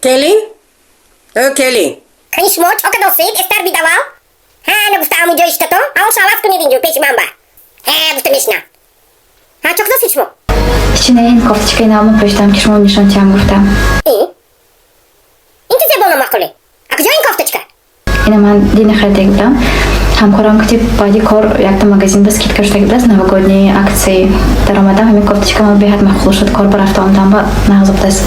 Келин, ё келин. Кани, шумо чо кадосед? Эстар бидавал ҳа нагуфта, ҳамун ҷо иштатон, ҳамон шалаф кунед, инҷо пеши ман ба ҳа гуфта мешинам. Ҳа, чо кадосед шумо? Чӣ не, ин кофточкаи навмо пӯшидам, ки шумо нишон тиҳам гуфтам. Ин чи зебо намаъқуле? А куҷо ин кофточка? Ина ман дини харида будам. Ҳамкорам ки баъди кор якта магазин ба скидка шудаги будааст, новогодние акции. Даромадам, ҳамин кофточка ман беҳад маъқул шуд. Кор барафта омадам, ба нағз будааст.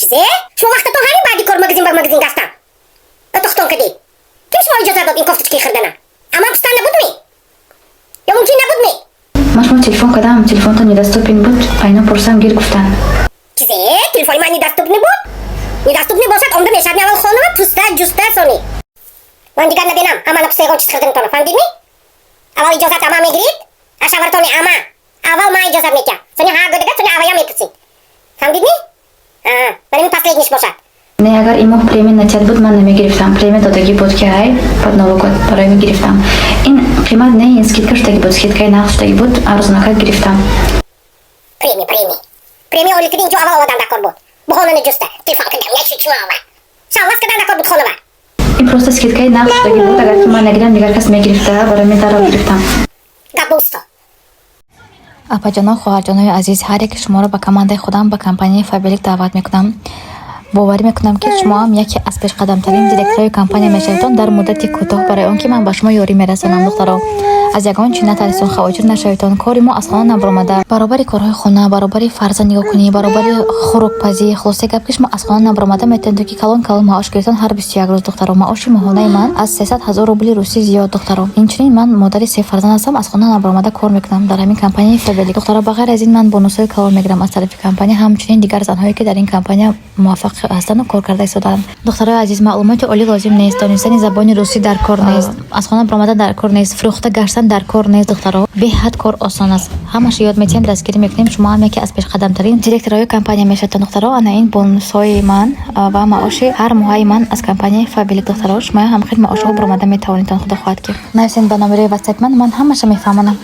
Чизе, шумо вақтатон ҳамин баъди кор магазин ба магазин гаштан отохтон кадӣ. Ким шумо иҷоза дод ин кофточкаи хӯрдана? А ман пустан набудми ё мумкин набудми? Ман шумо телефон кардам, телефонтон недоступен буд. Айно пурсам, гир гуфтанд. Чизе, телефони ман недоступный буд? Недоступный бошад, омда мешад аввал хонама пуста ҷуста, сони ман дигар набинам. Ама напуста ягон чиз хӯрданатона, фаҳмидидми? Аввал иҷозат ама мегирид, а шавҳартони ама аввал ман иҷозат метиҳам, сони ҳа гӯдага, сони аввая мепурсид, фаҳмидидми? Вале мин последний ш бошад. Не, агар ин моҳ премия натиҳад буд, ман намегирифтам. Премия додагӣ буд, ки ай под Новый год барои мегирифтам. Ин қимат не, ин скидка шудаги буд, скидкаи нағз шудаги буд, арзонакак гирифтам. Премия, премия, премия оли киди, инҷо аввал омадан дакор буд. Бухонани ҷуста телефон кардам, нашуд, шумо ава шаввас кардан дакор буд хонава. Ин просто скидкаи нағз шудаги буд. Агар ки ман нагирам, дигар кас мегирифта, барои мен дарро гирифтам. Гап ба усто. Апаҷоно, хоҳарҷонои азиз, ҳар яке шуморо ба командаи худам, ба компанияи Фаберлик даъват мекунам. Боварӣ мекунам, ки шумоам яке аз пешқадамтарин директорҳои компания мешаведон дар муддати кӯтоҳ, барои он ки ман ба шумо ёрӣ мерасонам. Духтаро, аз ягон чӣ натарситон, хавотир нашаведон. Кори мо аз хона набаромада, баробари корҳои хона, баробари фарзанд нигоҳкунӣ, баробари хӯрокпазӣ. Хулосаи гап, ки шумо аз хона набаромада метавонед, ки калон калон маош гирифтан ҳар 21 рӯз. Духтаро, маоши моҳонаи ман аз 300 000 рубли русӣ зиёд. Духтаро, инчунин ман модари се фарзанд ҳастам, аз хона набаромада кор мекунам дар ҳамин компанияи Фаберлик. Духтаро, ба ғайр аз ин ман бонусҳои калон мегирам аз тарафи компания, ҳамчунин дигар занҳое, ки дар ин компания муваффақ ҳастанду кор карда истодаанд. Духтарои азиз, маълумоти олӣ лозим нест, донистани забони русӣ дар кор нест, аз хона баромадан дар кор нест, фурӯхта гаштан дар кор нест. Духтаро, беҳад кор осон аст, ҳамаша ёд метиҳем, дастгирӣ мекунем. Шумо ҳам яке аз пешқадамтарин директорҳои компания мешавед. Духтаро, ана ин бонусҳои ман ва маоши ҳар моҳаи ман аз компанияи Фаберлик. Духтаро, шумо ҳам хел маошҳо баромада метавонед, худо хоҳад ки. Нависед ба номерои ватсапи ман, ман ҳамаша мефаҳмонам.